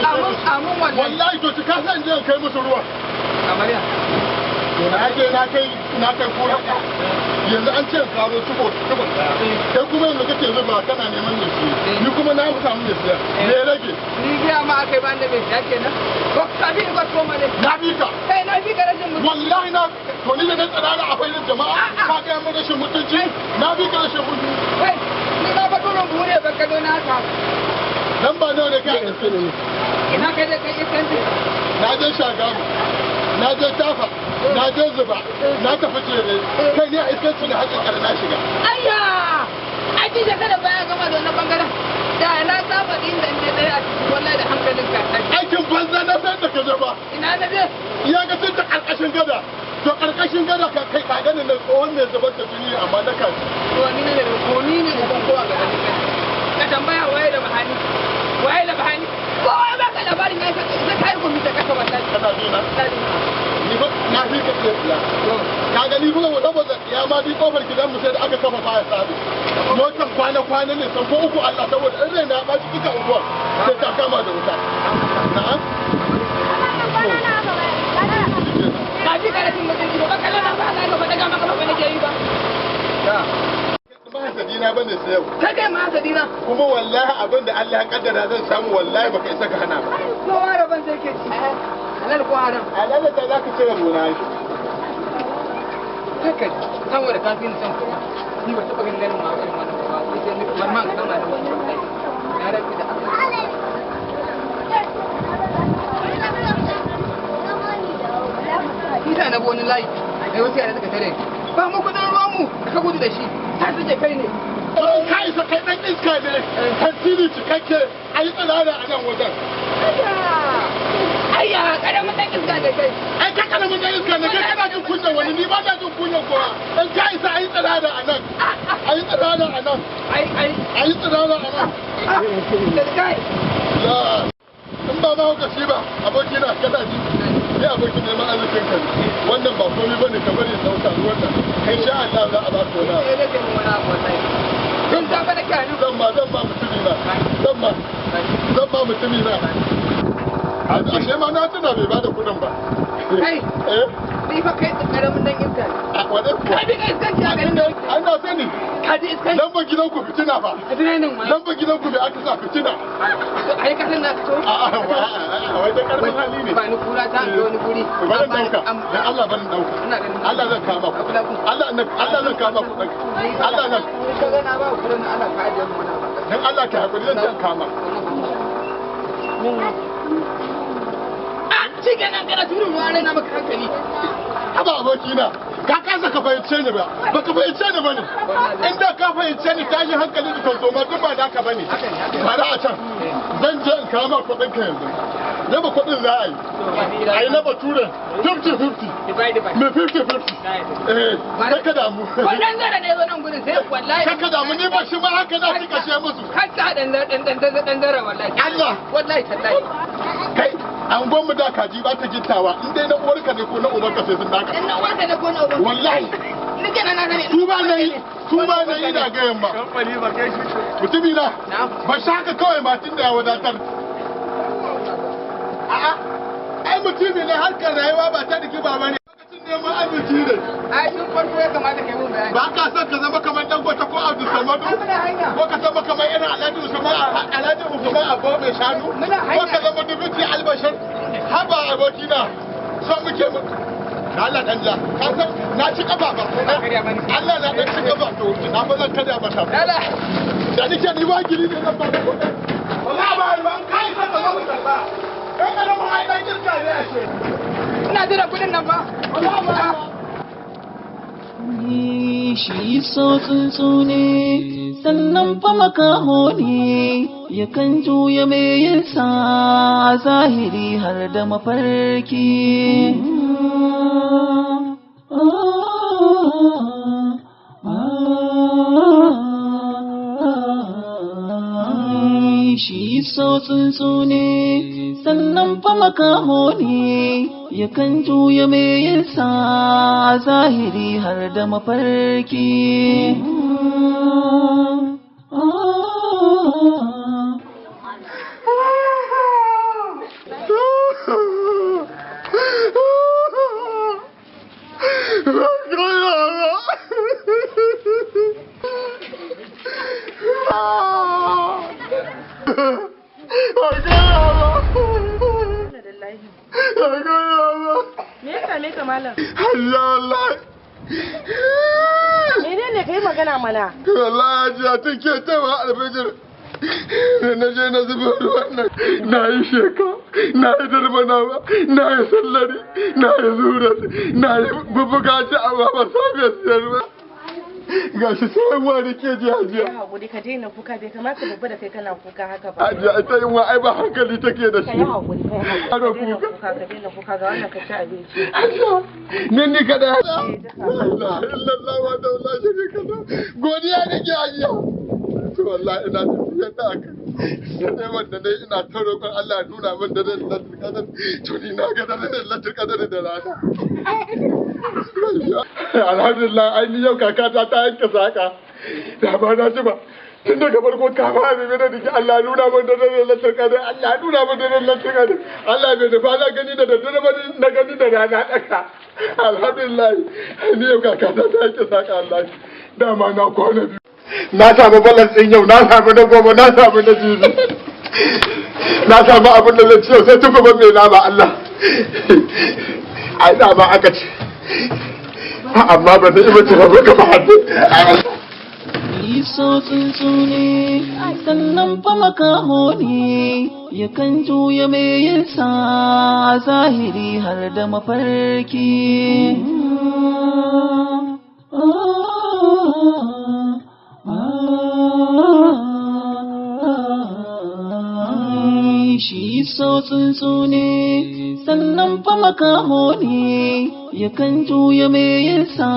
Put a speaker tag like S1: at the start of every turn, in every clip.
S1: Wallahi to cika san je kai musu ruwa. Amarya. To na je na kai kura. Yanzu an ce kawo tuko tuko. Kai kuma yanzu kake zuba kana neman ne shi. Ni kuma na samu ne siya. Me rage?
S2: Ni ga ma akai ban da me siya kenan. Ko ka bi ko ko mane.
S1: Na bi ka.
S2: Kai na bi ka rashin mutunci.
S1: Wallahi na to ni da na tsara a fayar jama'a ka ga mu rashin mutunci. Na bi ka rashin mutunci.
S2: Kai ni na ba durin bure ba ka na ka.
S1: Dan ba nawa ne kai a ne.
S2: Ina kai da kai iskanci.
S1: Na je Shagamu, na je Tafa, na je Zuba, na tafi Jere. Kai ne a iskanci da hakin karna shiga.
S2: Ayya! Ai ji shekara baya gama da wannan bangaren. Da na saba inda in je tsaye a cikin wallahi da hankalin ka.
S1: Aikin banza na san da ka je ba.
S2: Ina na je?
S1: Ya ga tun ta karkashin gada. To karkashin gada ka kai ka ganin nan tsohon mai zubar da jini amma na kaji.
S2: To ni ne ko ni ne uban kowa ga ka tambaya waye da bahani. Waye da bahani. Kowa ba ka labarin ya sai kai gumi da kasa wallahi.
S1: Kana ji na? Ni ba na fi ka ce ya. Ka ga ni kuma saboda ya ma bi kofar gidan mu sai da aka kafa faya sabi. Motan kwana kwana ne san ko uku Allah saboda in rai na ba shi duka unguwar sai ta kama da wuta. Na'am.
S2: Ka ji karatun mutunci ba kallon ba ka ba daga maka ba nake yi ba.
S1: Mahasadina bane sai yau.
S2: Kai kai mahasadina.
S1: Kuma wallahi abin da Allah ya kaddara zan samu wallahi baka isa ka hana ba.
S2: Kowa rabon sai ke ci. Halal ko haram.
S1: Halal da zaka cire gona shi.
S2: Kai kai san wanda ka fi ni san kuɗi. Ni ba taɓa ganin ganin ma irin wannan ba. Sai sai ni bar man kama da wannan wallahi. Na rabi da Allah. Isa na wani layi. Ai wasu yara suka tare. Ba mu kudin ruwan mu ka gudu da shi. Ta suke kai ne.
S1: Ka isa kai dan iska ne. Tantiri cikakke ai tsirara a nan wajen.
S2: Ayya karamin dan iska ne kai.
S1: Ai ka karamin dan iska ne kai kana jin kunyan wani ni ba na jin kunyan kowa. Dan ka isa ai tsirara a nan. Ai tsirara a nan.
S2: Ai ai
S1: ai tsirara a nan.
S2: Kai.
S1: La in ba ma ka shi ba abokina kana ji. Ni abokin neman arzikin ka ne. Wannan ba komai bane ka bari sauka ruwan nan. Kai sha Allah za a ba ka wani abu.
S2: Eh nake mun wani abu wallahi. Tun safe nake a nan.
S1: Zan ma mutumi na. Zan ma mutumi na. Ashe ma na tuna bai bada kuɗin ba.
S2: Kai.
S1: Eh.
S2: Ni fa kai karamin dan iska ne.
S1: A wane kuwa?
S2: Ka bi ka iskanci a garin nan.
S1: An na sani.
S2: Ka ji iskanci.
S1: Lambar gidan ku fitina fa.
S2: A tunanin ma.
S1: Lambar gidan ku bai aka sa fitina.
S2: Ai ka san na fito.
S1: A'a wai da karfin hali ne.
S2: Ba ni kura ta ga wani guri.
S1: Bari dauka. Dan Allah bari dauka. Allah zan kama ku. Allah Allah zan kama ku. Allah zan.
S2: Ka ga na ba ku na Allah ka ajiye mu na ba.
S1: Dan Allah ka hakuri zan kama.
S2: Ah, shi kenan kana turin ruwa raina maka hankali.
S1: Haba abokina, ka kasa ka fahimce ni ba, baka fahimce ni bane. Inda ka fahimce ni tashin hankali da tarzoma duk ba naka bane. Bari a can, zan je in kama kuɗin ka yanzu. Raba kuɗin za a yi. A yi na bature 50-50. Me 50-50. Eh, kaka damu.
S2: Wannan zara ne zo nan gudun sai wallahi.
S1: Kaka damu ni ba shi ma haka na ci kashe musu.
S2: Hatta dan zara wallahi.
S1: Allah.
S2: Wallahi tallahi.
S1: Kai, an gwamma da kaji ba ta gittawa in dai na uwarka ne ko na ubanka sai sun daka.
S2: In na uwarka ne ko na ubanka.
S1: Wallahi.
S2: Ni kenan na sani.
S1: Su ba na yi, su ba na yi da gayan ba.
S3: Kamfani ba kai shi.
S1: Mutumi na, ba shi haka kawai ma tun da ya wadatar. A'a, ai mutumi ne harkar rayuwa ba ta rigima ba ne. Lokacin neman arziki ne.
S2: Ai tun farko ya kamata kai mun bayani.
S1: Ba ka son ka zama kamar Dangote ko Abdul Samadu? Ko ka zama kamar irin Alhaji Usman Alhaji Usman Abba mai shanu? Ko ka zama Dubuti Albashir? Haba abokina, son muke mu. Allah dan ja, ka san na ci kafa ba. Allah na dan ci kafa to na ba zan kada mata. Da nake ni wagili ne zan ba ka kuɗi. Wallahi ba ban kai san ba zan karba. Kai karamin ai dan kirka ne ashe.
S2: Ina jira kuɗin nan ba.
S1: Wallahi ba.
S4: Shi so tsuntsu ne, sannan fa makaho ne.
S3: yakan juya mai yinsa zahiri har da mafarki. Shi so tsuntsu ne, sannan fa makaho ne, yakan juya mai yinsa zahiri har da mafarki.
S4: Me ya same ka malam?
S1: Allah.
S4: Menene kai magana mana?
S1: Wallahi hajiya take ta ba alfijir. Na je na zuba ruwan nan, na yi sheka, na yi darbanawa, na yi sallari, na yi zurar, na yi bubbuga shi amma ba sami siyar ba. Ga shi sai wa da ke ji hajiya.
S4: Ka haƙuri ka daina kuka, bai kamata babba da kai kana kuka haka ba.
S1: Hajiya ita yin wa ai ba hankali take da
S4: Ka
S1: shi.
S4: yi haƙuri, ka yi haƙuri. Ka
S1: Ana
S4: daina
S1: kuka.
S4: kuka, ka daina kuka ga wannan ka ci abinci.
S1: Hajiya, ni ni kaɗai. La illallah wa da la sharika lahu. Godiya nake hajiya. To wallahi ina tafiyar da aka. Sai wanda dai ina ta roƙon Allah ya nuna min da Lailatul Qadr. To ni na ga da Lailatul Qadr da rana. Alhamdulillah ai ni yau kakata ta yanke saka. Da ba na ji ba. Tun daga farko ka ba ni da dake Allah nuna min da Lailatul Qadr. Allah nuna min da Lailatul Qadr. Allah bai da ba na gani da daddare ba na gani da rana daka. Alhamdulillah ni yau kakata ta yanke saka Allah. Dama na kwana biyu. Na samu balance ɗin yau, na samu na gobe, na samu na jibi. Na samu abin da zan ci yau sai tukuban mai nama Allah. Ai dama aka ce. Amma ba na iya ba ka ba hannu.
S3: So tsuntsu ne, sannan fa makaho ne, yakan juya mai yinsa zahiri har da mafarki. Shi so tsuntsu ne, sannan fa makaho ne, yakan juya mai yinsa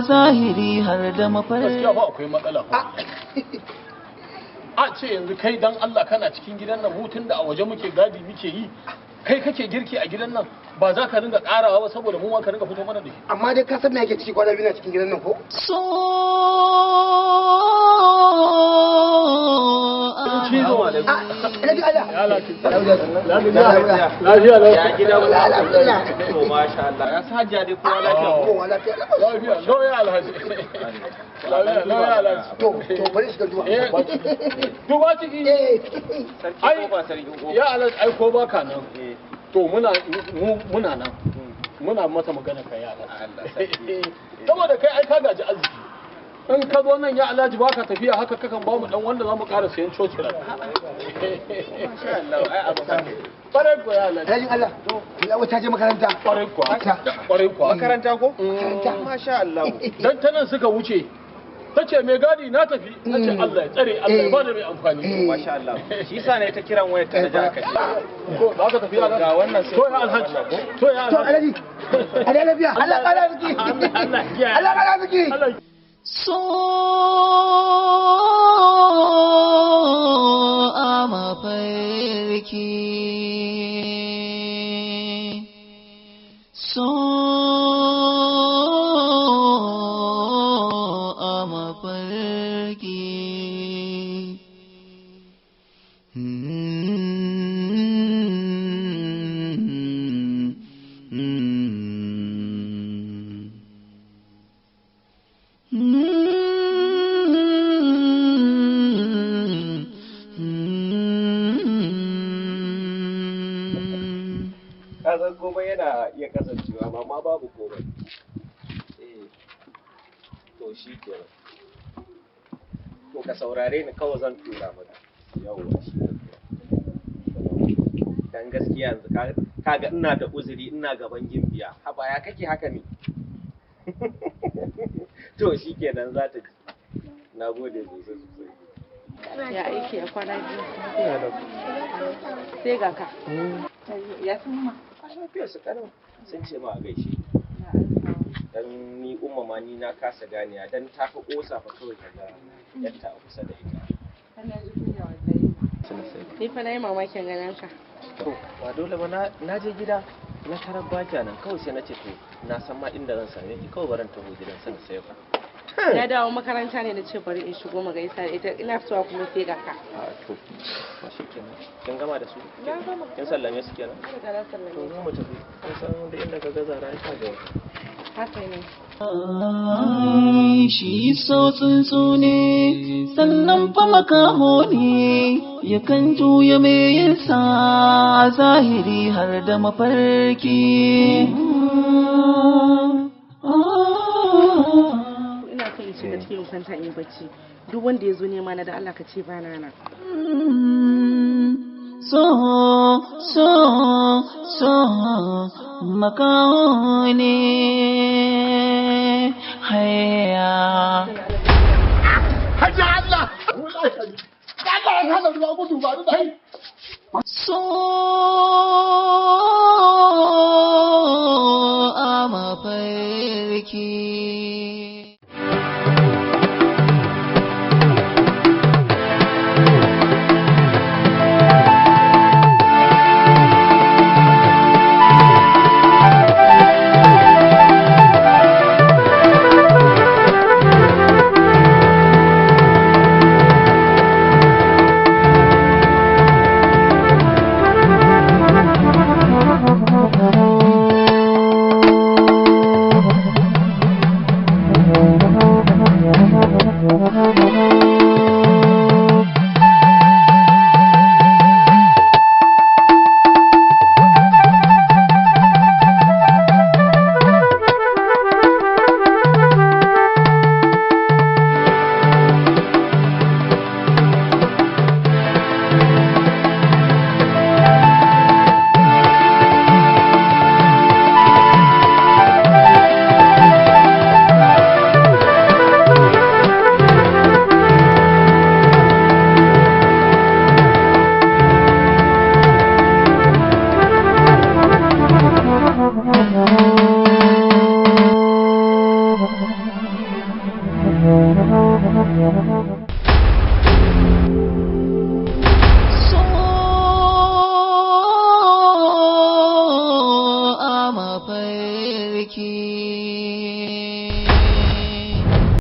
S3: zahiri har da mafarki.
S5: Gaskiya ba akwai matsala fa. A ce yanzu kai dan Allah kana cikin gidan nan, hutun da a waje muke gadi muke yi, kai kake girki a gidan nan, ba za ka ringa karawa ba saboda mu ma ka ringa fito mana da shi.
S6: Amma dai ka san me yake ciki kwana biyu na cikin gidan nan ko?
S3: So
S5: Cizo.
S6: Alhaji Allah.
S5: Lafiya lafiya.
S7: Gida ba.
S6: Alhamdulillah.
S7: To masha Allah. Ya sa hajiya dai kowa lafiya.
S6: Kowa lafiya.
S5: Lafiya lauya alhaji. Lafiya lauya alhaji.
S6: To bari shiga duba.
S5: Eh, duba ciki.
S6: Eh.
S7: Sarki
S5: Ai,
S7: ko ba sarki ko.
S5: Ya alhaji ai ko baka nan. To muna muna nan. Muna masa magana kai ya alhaji.
S7: Allah sarki.
S5: Saboda kai ai ka gaji arziki. In ka zo nan ya alhaji baka tafiya haka kakan ba mu dan wanda za mu ƙara sayan cocila.
S7: Masha Allah ai abu haka.
S5: Ƙwarai kuwa ya alhaji.
S6: Alhaji Allah. Lawa ta je makaranta.
S5: Ƙwarai kuwa. Ƙwarai kuwa.
S7: Makaranta ko?
S6: Makaranta.
S7: Masha Allah.
S5: Dan ta nan suka wuce. Ta ce mai gadi na tafi. Ta ce Allah ya tsare Allah ya bada mai amfani.
S7: Masha Allah. Shi yasa ne ta kiran wayar ta da aka ce.
S5: Ko ba ka tafi
S7: Ga wannan sai
S5: To ya alhaji. To ya
S6: To
S5: alhaji.
S6: Alhaji. Alhaji lafiya. Allah ƙara arziki.
S5: Allah ya kiyaye.
S6: Allah ƙara arziki.
S5: Allah ya
S3: So a mafarki. So a mafarki.
S7: Ka san komai yana iya kasancewa ba ma babu komai. Eh. To shi kenan. To ka saurare ni kawai zan tura maka. Yawwa shi ne. Dan gaskiya yanzu kaga ina da uzuri ina gaban gimbiya. Haba ya kake haka ne? To shi kenan za ta ji. Na gode sosai sosai.
S4: Ya aiki a kwana biyu. Sai ga ka. Ya san ma.
S7: Lafiyar su kalau sun ce ma a gaishe. Dan ni umma ma ni na kasa ganewa dan ta fi kosa fa kawai ta ga yatta a kusa da ita.
S4: Ni fa na yi mamakin ganin ka.
S7: To ba dole ba na je gida na tarar ba nan kawai sai na ce to na san ma inda zan same ki kawai baran taho gidan sana sai ba.
S4: Na dawo makaranta ne na ce bari in shigo mu gaisa da ita ina fitowa kuma sai ga ka.
S7: A to ba shi kenan. Kin gama da su?
S4: Na gama.
S7: Kin sallame su kenan?
S4: Na riga na sallame
S7: To zo mu tafi. Kin san da inda ka ga zara ka ga wata.
S4: Haka ne.
S3: Shi so tsuntsu ne, sannan fa makaho ne, yakan juya mai yinsa a zahiri har da mafarki.
S4: Ina so in shiga cikin kwanta in yi bacci. Duk wanda ya zo nema na da Allah ka ce ba na nan.
S3: So, so, so, makaho ne, haya.
S1: Hajji Allah! Allah ya hana ruwa gudu ba ni da
S3: So,